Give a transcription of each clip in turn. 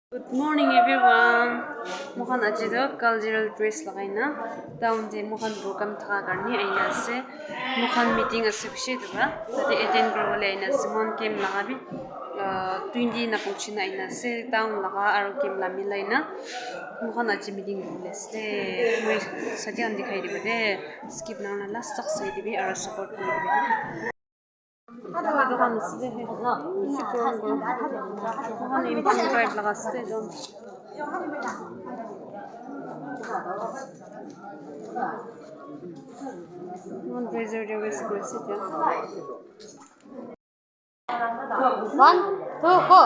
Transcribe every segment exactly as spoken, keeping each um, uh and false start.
Good morning, everyone. Moikhan aji toh cultural dress lagai na town te moikhan program thaka karne aina ase. Moikhan meeting ase bishi etu pra. Tate attend kuribole aina ase. Moikhan camp laga bi, ah, twenty na phuchi na aina ase. Town laga aro camp la milai na. Moikhan aji meeting kuribole ase. Moi sati khan dikhai dibo de. Skip na kurina last tak sai dibi aro support kuri dibi. Moikhan imphal tribe laga ase etu. Moikhan blazer te west kuri ase etia. One, two, go.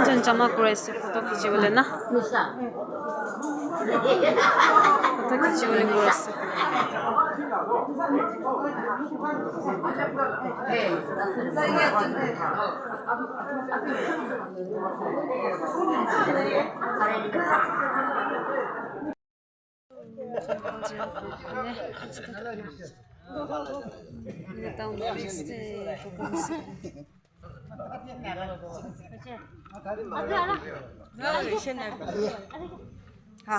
Jan jama kuri ase, photo khichi bole na. Photo khichi bole kuri ase.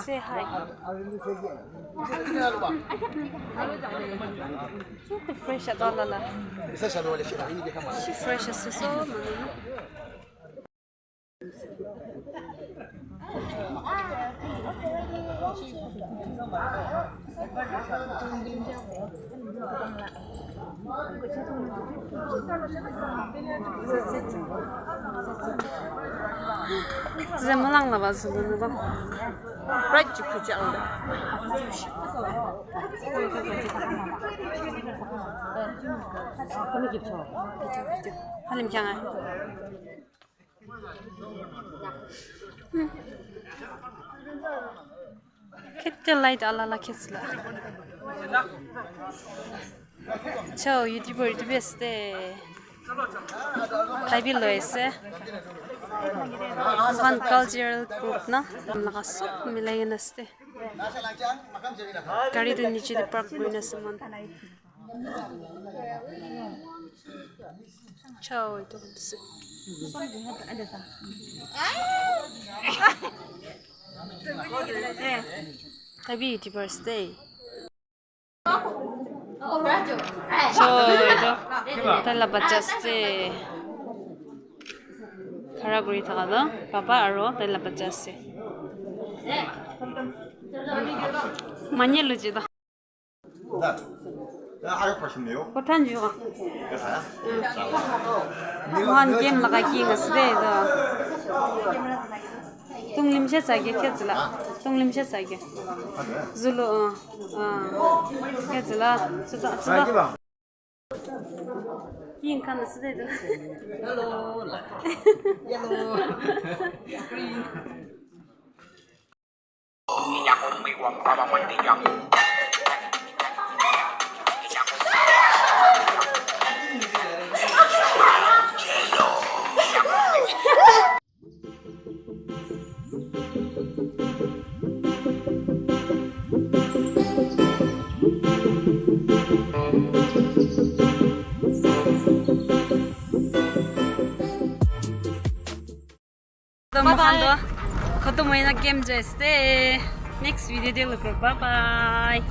Say hi. Fresh ata lala. Fresh ase so manu. Zemalang laba zulu naba. Right to put on. Halim kyang ai. Khete light ala la khesla. Cho, YouTuber, YouTuber ase. Tai bi loi ase. Moikhan cultural group na. Laga sob milai kena ase. Gari tu niche te park kurina ase moikhan. Chao, etu khan ase. Happy YouTubers Day. Chao, etu tai la bacha ase. Khara kuri thaka toh papa aro tai la bacha ase. Manye luji toh. Kothan juga. Moikhan game laga king ase de etu. Tunglim she sage khe chila. Tunglim she sage. Zulu, uh, uh, khe chila. Chuta, chuta. King khan ase de etu. Hello. Hello. Toh moikhan toh khatam hoina game jai ase. Next video te log kuribo. Bye bye.